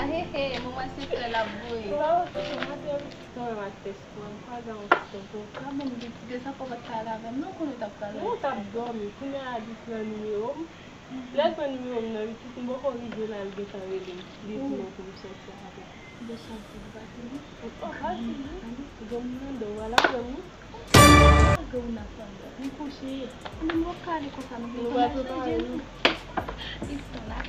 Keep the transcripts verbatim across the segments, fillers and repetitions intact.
Ahehe, manman se flè l ap voye. Bon, maten, kanmenm, ak tès pou m kwaze yon ti tonton. Sa bon, m te kite sa pou w pa t pale avè m, non, konnen w t ap pale. Non, w t ap dòmi. Kounye a li pran nimewo m. Lè l pran nimewo m nan, pitit, m poko rive la, l gentan rele m. Li di mwen pou m sòti avè l. Bon, sa w di, li pa fini? Oh, pa fini. Bon, m nan do a, l ap dòmi. Lage w nan fanm nan. Li kouche. Ann, m ap kale konsa, m gen tan ap chanje nou. Li fè la.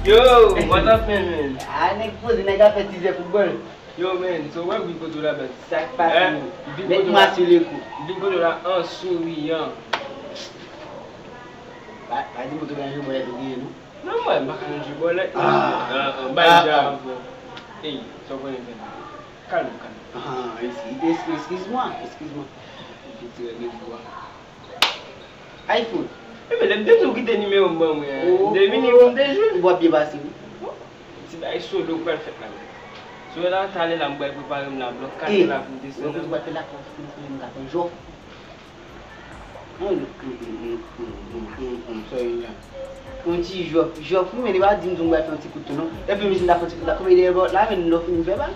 Yo, what up, man, man? A, nèg poze, nèg ap fè tizè foutbòl. Yo, man, so wè m vin kote w la, man. Sa k pase, man? Mèt mwa sou le kou. M vin kote w la an souriyan. Pa, pa di m kote w la, jwe bòlèt ou genyen, non? Non, mwen, m pa ka nan jwe bòlèt, non. Ah. Ah, ah, bay ja ankò. Ey, sa w konnen fè la? Kalm, kalm. Ah, eski-, eski-, eskiz mwa, eskiz mwa. Epi ti règ de bwa. iPhone. Ebyen, lè m te di w kite nimewo m ban mwen an, m te vini pou m te jwe. Ou p ap byen pase, wi. Ti bagay solo k pral fèt la. Sou wè la, talè la, m pral prepare m la, blòk katè la pou m desann. Ou konn sa w pral fè la, pou m ka fè jòf. Yon ti jòf, jòf, wi, men li pa di m di m pral fè yon ti kout tou, non. Epi, m di m ta fè yon ti kout la, kòman li dèyè bò la, men nou fini m fè bal.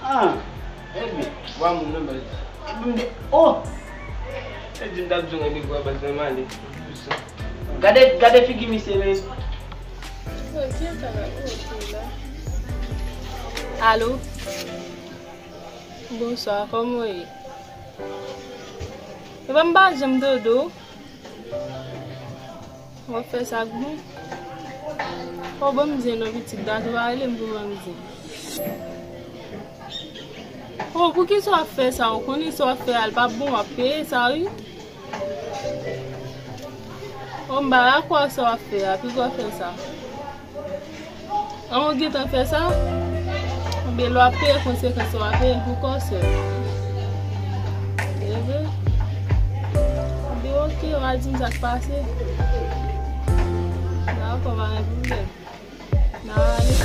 Ah, ebyen. Wa moun nan baz. Ebyen, m de, oh! Te di m t ap di w randevou a baz, men m ale. Gade, gade figi misye, men. Bon, kiyès sa la? Oh, ok la. Alo? Bonswa, kòman w ye? Epa m pa janm tande w. W ap fè sa k bon? O, ban m zen non pitit, dat ou pa rele m pou ban m zen. O, poukisa w ap fè sa? Ou konnen sa w ap fè a, l p ap bon, w ap peye sa, wi. O, m pa dakò ak sa w ap fè a, poukisa w fè sa? An, ou gentan fè sa? Ebyen, lè w ap peye konsekans, w ap peye l pou kò w sèl. Ebyen, ebyen, ok, w a di m sa k pase. Dakò, pa gen pwoblèm. N a ale.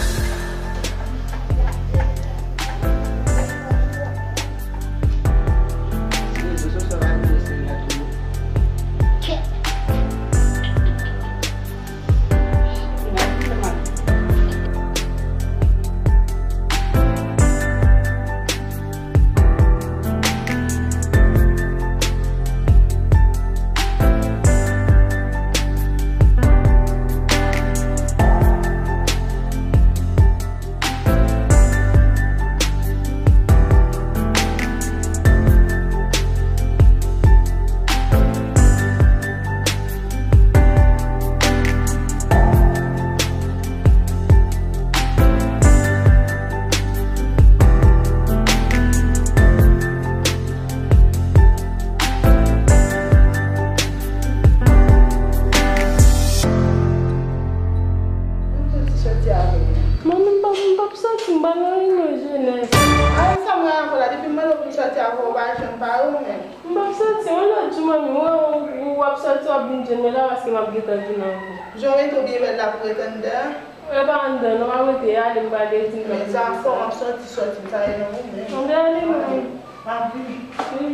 Manmi, m p ap, m p ap soti, m pral nan reyinyon jenès. A, sa mwen avè w la, depi m mande w pou m soti avè w, ou pa janm pare w menm. M p ap soti, yon lòt jou, manmi, w, w, w ap soti, w ap vin jwenn mwen la, paske m ap gentan vin anvan. Jan w mete w byen bèl la pou w ret anndan an? E pa anndan, non, m ap rete, ale, m pral rete, m pral rete. Men zafè w, m ap soti, soti, m ta rele w menm. Anben, ale, manmi. M ap vini. Wi.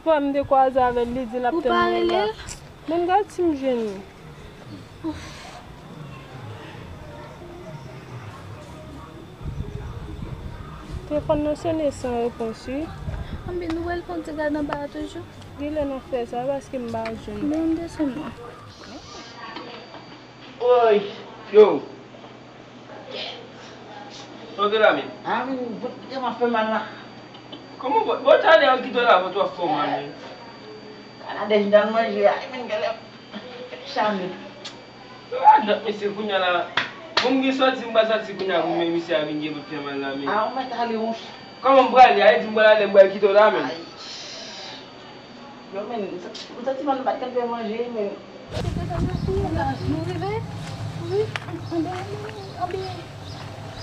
Fwa m te kwaze avè l, li di l ap tann mwen la. Ou pa rele l? Men gad si m jwenn li. Telefòn nan sonnen san repons, wi. Anben, nou wè l fè yon ti gade anba a toujou. Genlè nan fè sa, paske m pa jwenn li. Bon, desann non. Oy, yo. Sa w gen la menm? Ah, men, vant m tèlman fè mal la. Kòman vant, vant ale an kite w la, vant w ap fè w mal, men. Kanadèz m t al manje a, men, genlè, chaje. Yo, a dòt mesye kounye a la. Bon, m gen sòti, m pa sòti kounye a, pou men misye a vin gen vant fè mal la, men. Ah, ou mèt ale, monchè. Kòman m prale? A di m pral ale, m pral kite w la, men. Ay. Yo, men, m santi, m santi m pa t ka fè manje, men. Nou rive? Wi, anben, anben.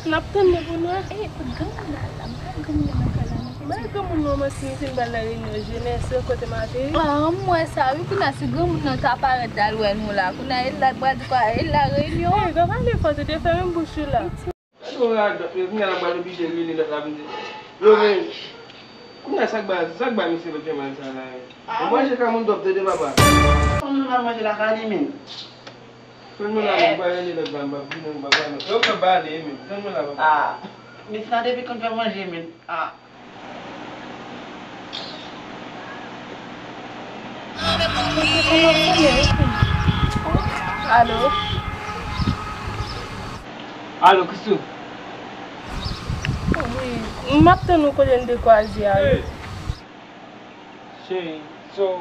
N ap tann li pou nou, e? E, kote granmoun nan la? Bay granmoun nan nan kay la, non? Bay granmoun nan, mwen, si nou fin pral nan reyinyon jenès yo, kote m ateri. Ah, m wè sa, wi, kounye a, si granmoun nan ta parèt al wè nou la, kounye a, e la, pral di kwa, e la reyinyon? E, granmoun nan fò te fèmen bouch ou la. Gade yon radòt, men kounye a l ap pral oblije rele lòt la vin di, yo, men, kounye a sa k ba, sa k ba misye vant fè mal sa la, men? Ou manje ka moun twòp tande, papa. Fanm nan pa manje lakay li, men. Tann mwen la, men, m pa rele lòt la, m pa vini, m pa pale. Yo, m pa pale, men. Tann mwen la, papa. Ah, men sa depi kann fè manje, men. Ah. Alo? Alo, Christoo? Wi, m ap tann ou kote n te kwaze a, wi. Cheri, so,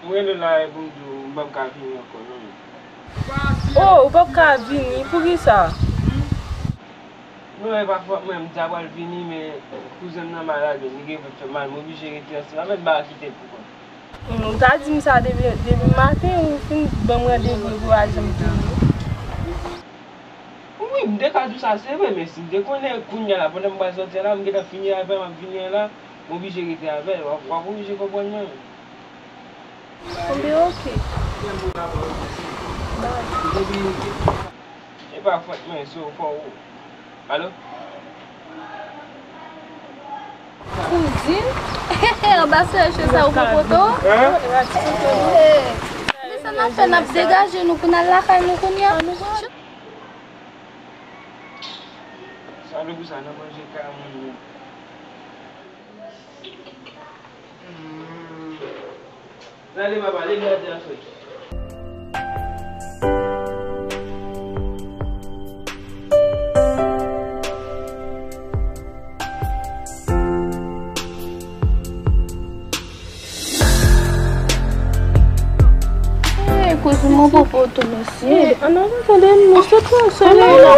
m rele w la e pou m di w m p ap ka vini ankò, non, men. Oh, ou p ap ka vini? Poukisa? Non, e pa fòt mwen, m ta pral vini, men kouzen m nan malad, li gen vant fè mal, m oblije rete ansanm avè l, m pa kite l pou kont. Hmm, ou ta di m sa depi, depi maten, ou fin ban m randevou pou al janm vini. Wi, m te ka di w sa, se vre, men si m te konnen kounye a la, pandan m pral sòti a la, m gentan fini avè l, m ap vini a la, m oblije rete avè l, w ap, w ap oblije konprann mwen. Bon, ben, oke. Bay. E pa fòt mwen, so fò w. Alo? Kouzin? Anba sèche sa ou pran poto? Hein? Hey. Men sa n ap fè, n ap degaje nou pou n al lakay nou kounye a. Sa vle pou sa nan manje kay moun yo. Hmm. Rale papa, ale gade a frè. Hey, kouzin mwen poko tou, mesye. Hey, an avan tande m, nou sot nan solèy la.